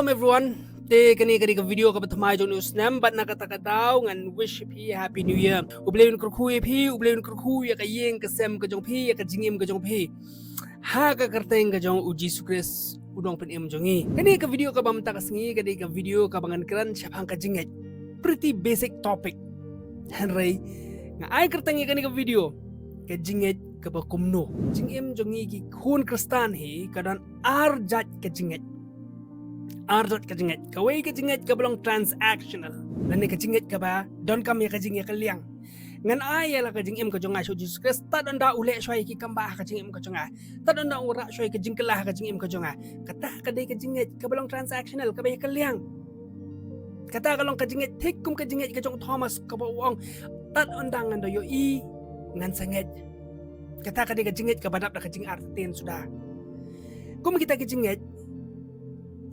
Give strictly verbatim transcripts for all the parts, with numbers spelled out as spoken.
Everyone, te kane ka dei ka video kaba thymmai jong une u snem, bad na kata ka daw ngan wish phi Happy New Year. U Blei un kyrkhu ïa phi, U Blei un kyrkhu ïa ka ïing ka sem ka jong phi, ïa ka jingim ka jong phi, ha ka kyrteng ka jong U Jisu Khrist, U Nongpynim jong ngi. Kane ka video kaba mynta ka sngi ka dei ka video kaba ngan kren shaphang ka jingngeit. Pretty basic topic. Hynrei nga ai kyrteng ïa kane ka video, ka jingngeit kaba kumno. Jingim jong ngi ki khun Khristan hi ka don ar jait ka jingngeit. Ar jait ka jingngeit. Kawei ka jingngeit kaba long transactional, lane ka jingngeit kaba donkam ïa ka jingïakylliang. Ngan ai ïa la ka jingim ka jong nga sha U Jisu Khrist, tad ynda u leh shuwa ïa ki kam ba ha ka jingim ka jong nga, tad ynda u rah shuwa ïa ka jingkylla ha ka jingim ka jong nga. Kata ka dei ka jingngeit kaba long transactional, kaba ïakylliang. Kata ka long ka jingngeit thik kum ka jingngeit ka jong u Thomas, kaba u ong, tad ynda ngan da ïohi, ngan sa ngeit. Kata ka dei ka jingngeit kaba dap da ka jingartatien suda. Kum kita ki jingngeit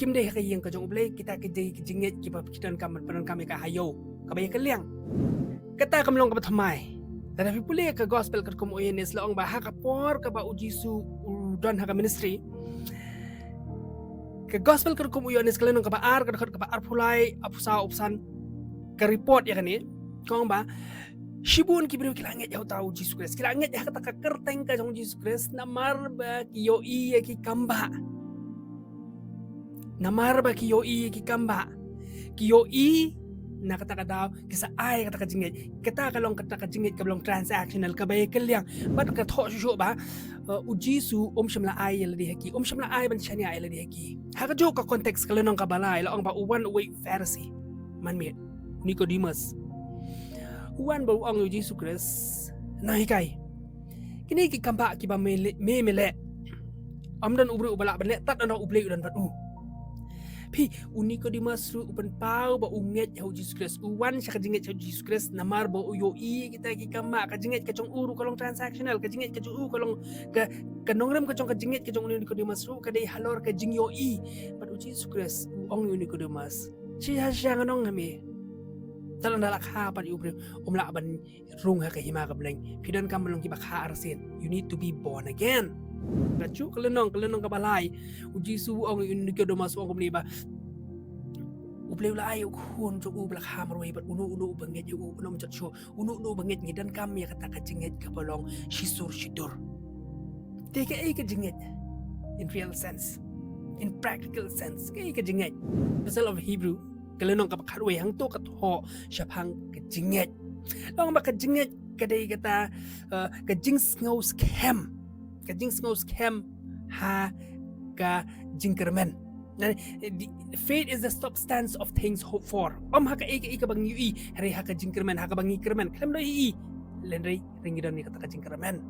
kim dei ha ka ïing ka jong U Blei, kita ki dei ki jingngeit kiba ki donkam, ba donkam ïa ka ha ïew, kaba ïakylliang. Kata kam long kaba thymmai. Lada phi pule ka gospel katkum u Ïoannis, la ong ba ha ka por kaba U Jisu u don ha ka ministry, ka gospel katkum u Ïoannis ka lynnong kaba ar, ka dkhot kaba arphew lai, arphew saw, arphew san, ka report ïa kane. Ka ong ba shibun ki briew ki la ngeit ïa uta U Jisu Khrist, ki la ngeit ïa kata ka kyrteng ka jong U Jisu Khrist namar ba ki ïohi ïa ki kam ba. Namar ba ki ïohi ïa ki kam ba, ki ïohi, na kata ka daw ki sa ai kata ka jingngeit. Kata ka long kata ka jingngeit kaba long transactional, kaba ïakylliang. Bad ka thoh shuh shuh ba, uh, U Jisu um shym la ai ïa lade ha ki, um shym la ai ban shaniah ïa lade ha ki. Ha kajuh ka context ka lynnong kaba lai la ong ba u wan uwei u Pharisi manmit, Nicodemus. U wan ba u ong ïa U Jisu Khrist, nonghikai, kine ki kam ba kiba me leh, me, me leh, ym don u briew uba lah ban leh tad ynda U Blei u don bad u. Phi, u Nicodemus ruh u pynpaw ba u ngeit ha U Jisu Khrist, u wan sha ka jingngeit ha U Jisu Khrist namar ba u ïohi kita ki kam ba. Ka jingngeit ka jong u ruh ka long transactional, ka jingngeit ka jong u ka long ka, ka nongrim ka jong ka jingngeit ka jong u Nicodemus ruh ka dei halor ka jingïohi. Bad U Jisu Khrist u ong ïa u Nicodemus, shisha shisha ngan ong ha me, tad ynda la kha pat ïa u briew, um lah ban rung ha ka hima ka bneng. Phi donkam ban long kiba kha arsien. You need to be born again. Kajuh ka lynnong, ka lynnong kaba lai, U Jisu u ong ïa u Nicodemus, u ong kumne ba U Blei u la ai ïa u Khun jong u ba la kha marwei, bad uno uno uba ngeit ïa u un ym jot shuh. Uno uno uba ngeit. Ngi donkam ïa kata ka jingngeit kaba long shisur shidur. Te kaei ka jingngeit in real sense, in practical sense, kaei ka jingngeit? Epistle of Hebrew ka lynnong kaba khatwei, hangto ka thoh shaphang ka jingngeit. La ong ba ka jingngeit ka dei kata, uh, ka jingsngew skhem, ka jingsngew skhem ha ka jingkyrmen. Na, the faith is the substance of things hoped for. Ym ha kaei kaei kaba ngi ïohi, hynrei ha ka jingkyrmen, ha kaba ngi kyrmen. Khlem da ïohi, hynrei ngi don ïa kata ka jingkyrmen.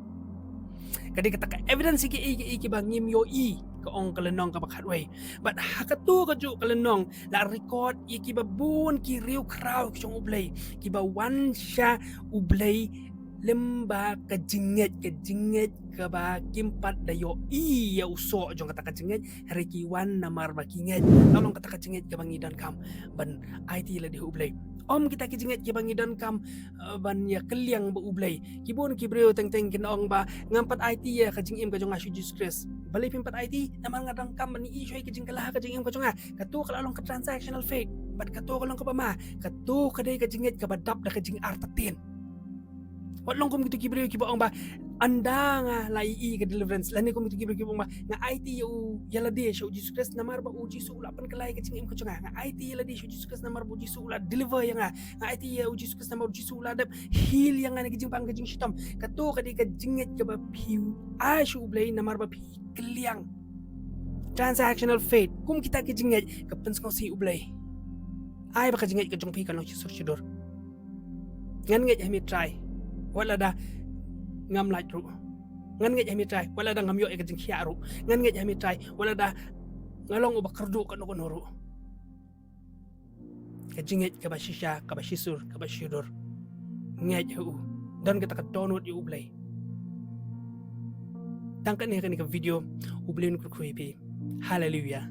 Ka dei kata ka evidence ïa kaei kaei kiba ngim ïohi, ka ong ka lynnong kaba khatwei. Bad ha kato kajuh ka lynnong la record ïa kiba bun ki riewkhraw ki jong U Blei kiba wan sha U Blei lem bad ka jingngeit, ka jingngeit kaba kim pat da ïohi ïa u soh jong kata ka jingngeit, hynrei ki wan namar ba ki ngeit. La long kata ka jingngeit kaba ngi donkam ban aiti lade ha U Blei. Ym kita ki jingngeit kiba ngi donkam, uh, ban ïakylliang bad U Blei. Ki bun ki briew teng teng kin ong ba ngam pat aiti ïa ka jingim ka jong nga sha U Jisu Khrist. Balei phim pat aiti? Namar nga donkam ban ïohi shuwa ïa ka jingkylla ha ka jingim ka jong nga. Kato ka la long ka transactional faith. Bad kato ka long kaba ma, kato ka dei ka jingngeit kaba dap da ka jingartatien. Wat long kum kito ki briew kiba ong ba ynda nga la ïohi ka deliverance, lane kum kito ki briew kiba ong ba nga aiti ïa u, ïa lade sha U Jisu Khrist namar ba U Jisu u la pynkylla ïa ka jingim ka jong nga. Nga aiti ïa lade sha U Jisu Khrist namar ba U Jisu u la deliver ïa nga. Nga aiti ïa U Jisu Khrist namar U Jisu u la dep heal ïa nga na ka jingbang ka jingshitom. Kato ka dei ka jingngeit kaba phi ai sha U Blei namar ba phi kylliang. Transactional faith. Kum kita ki jingngeit ka pynsngewsih U Blei. Ai ba ka jingngeit ka jong phi kan long shisur shidur. Ngan ngeit ha me Trai, wat lada ngam lait ruh. Ngan ngeit ha me Trai, wat lada ngam ïoh ïa ka jingkhiah ruh. Ngan ngeit ha me Trai, wat lada nga long uba kyrduh kano kano ruh. Ka jingngeit kaba shisha, kaba shisur, kaba shidur. Ngeit ha u. Don kata ka dohnud ïa U Blei. Tang kane kane ka video, U Blei un kyrkhu ïa phi. Haleluia.